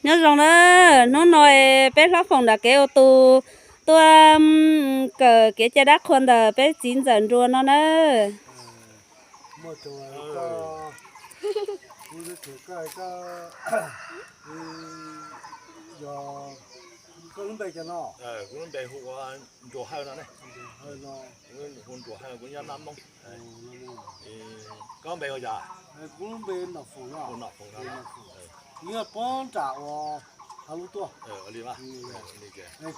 Nyob zoo na, hnub no peb hlob Foom nram kev ua tus tuaj kawm kev cai dab qhua ntawm peb txiv ntxawm Nruas no na. Koj lub npe hu ua Nruas Hawj no ne. Hu Nruas Hawj, kuv nyob Nab Moob. Koj npe ua cas? Nom Foom no. Nyob puag nram uas hav lub tuaj.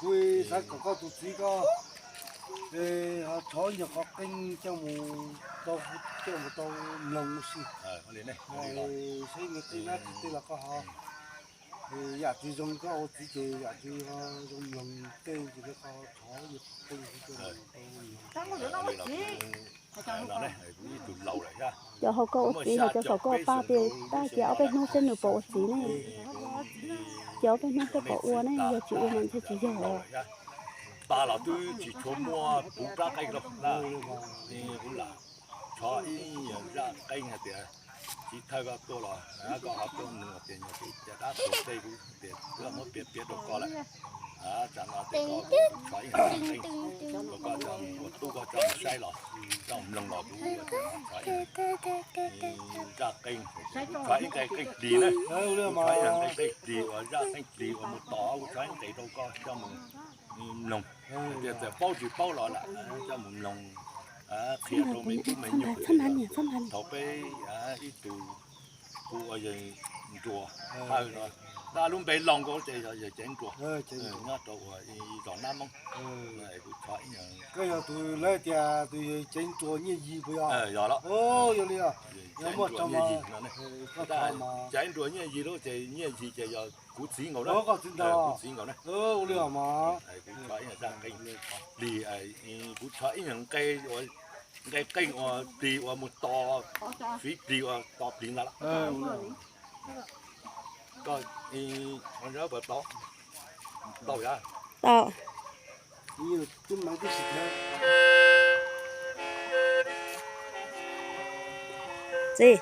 Kuv xav kom koj tus txiv koj ho rho nyuag qhov qeej coj mus tau, coj mus tau mloog ua si. Saib nws tej nab tsis tej los koj ho yam twg zoo koj ua txiv ces yam twg ho zoo mloog tej ces koj rho nyuag qhov qeej coj mus tau mloog. Cov hauv koj ua txiv hos cov saum koj ua pab tias tab cia ob peb hnub seb nws puas ua txiv ne. Cia ob peb hnub seb puas ua ne, yog tsis ua mas ntshe tsis yog. Pab los twb tsis tshua muaj puv rab qeej rau, kuv lam rho ib zaj qeej hais tias txiv thawj koj tuaj los koj ho tuaj nug tias nyuag txiv caj dab tuag tej, kuv tias kuv muab piav piav rau koj lawm. Tsam no tias koj rho ib zaj qeej rau koj coj mus ua tub koj coj mus saib los coj mus mloog los kuv rho ib zaj qeej, kuv rho ib nqe qeej plis na, kuv rho ib nqe qeej plis uas zaj qeej plis uas mus tos, kuv rho ib nqe rau koj coj mus mloog. Tias txawm paub tsis paub los lam coj mus mloog, qhia rau me tub me nyuam thaum peb ib tug kuv ua yawg Nruas Hawj no, tab lub npe laus nkaus ces yog yawg Ceev Nruas, nyob rau uas zos Nab Moob. Kuv rho ib, koj yog tus lawv tias tus yawg Ceev Nruas Nyiaj Yig puas yog? Yog los, yog li, yog muaj Nyiaj Yig no, Ceev Nruas Nyiaj Yig lub ces Nyiaj Yig ces yog kuv txiv nkaus na, kuv txiv nkaus na. Ua li os mas. Kuv rho ib nyuag zaj qeej plis, kuv rho ib nyuag nqe, nqe qeej uas plis uas mus tos, fiv plis uas tos plis ntag lawm. Koj, tau, tau. Txiv.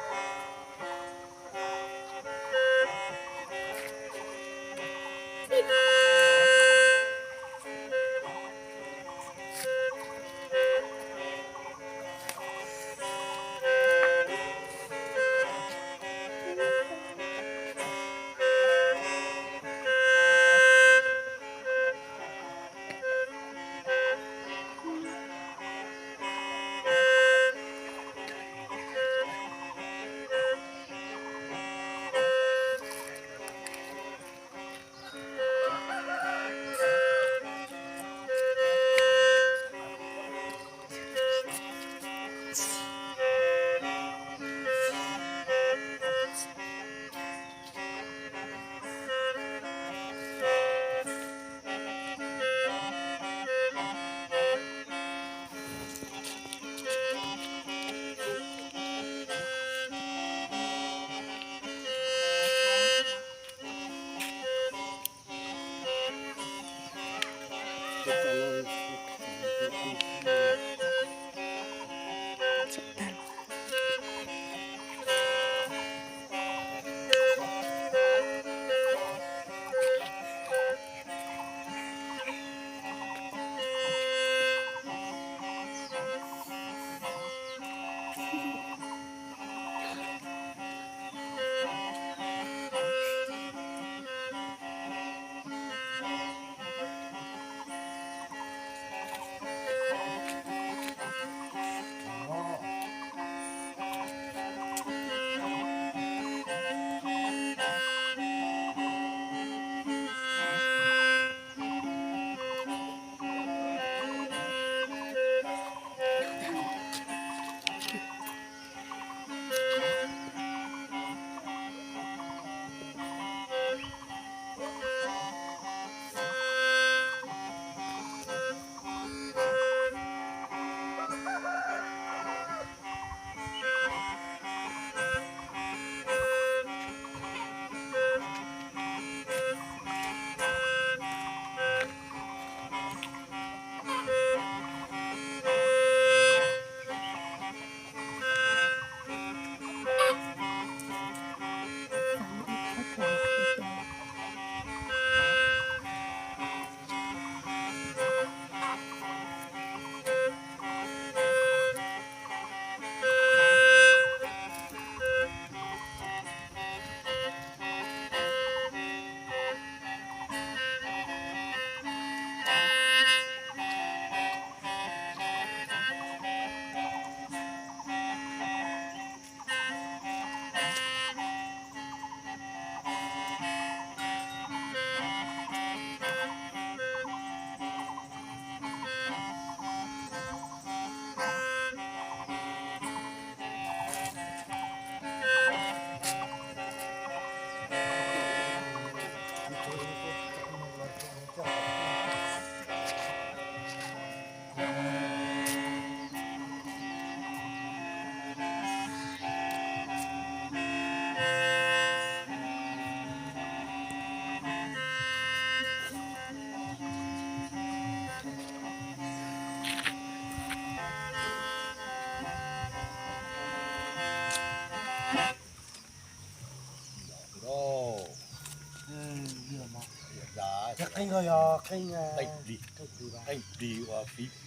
Qeej ko yog qeej, qeej plig,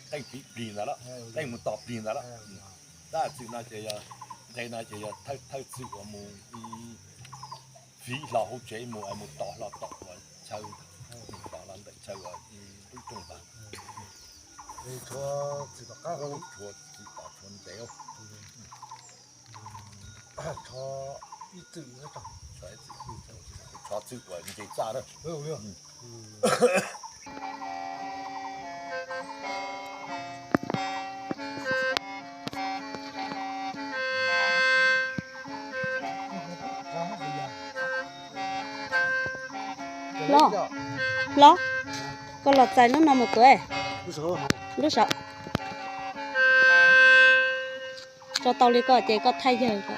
qeej plig ntawd los, qeej mus tos plig ntawd los. Tab txwm no ces yog, nqe no ces yog thawj txwm uas mus fiv hlo hauv tsev mus, mus tos hlo tom uas chaw, mus tos hlo ntawm chaw uas lub rooj ntawd. Tshuav txwm tom ntev. Tshuav txwm uas nce txaj na. Hlob, hlob, koj los txais lub no mus tuav, lub saum. Tso tau li ko ces koj thaij yawg ko.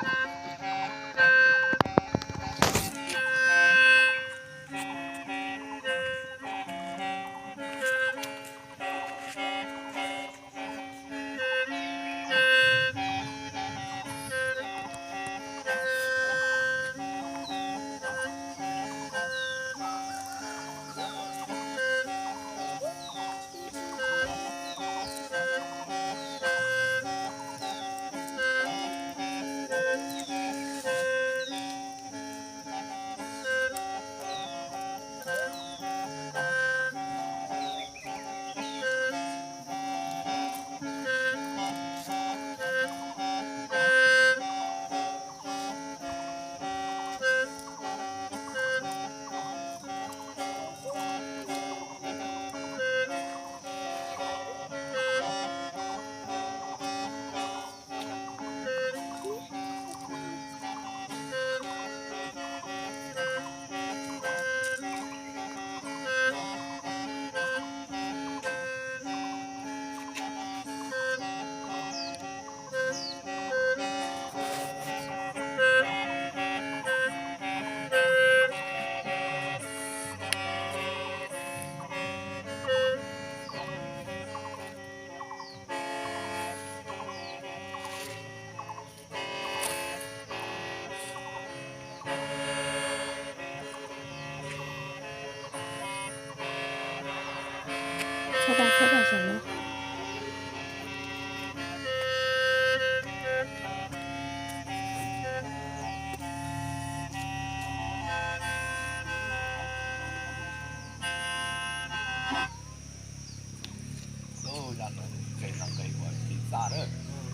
Zaj no nqe uas nce txaj na,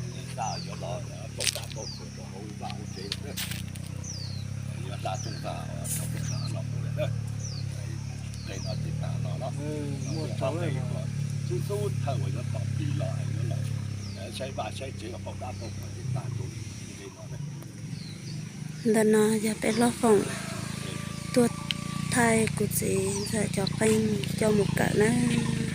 nce txaj yuav los pauj dab pauj qhua rau hauv vaj hauv tsev lawm na. Yuav hla rooj tag, rau rooj tag los mus lawm na. Nqe no ces tas no los, muaj nqe uas xub xub thawj uas yuav tom plig los yuav los saib vaj saib tsev los pauj dab pauj qhua ces tas rau nqe no na. Ntawm no yog peb hlob Foom tuaj thaij kuv txiv ntxawm cov qeej coj mus kawm nawb.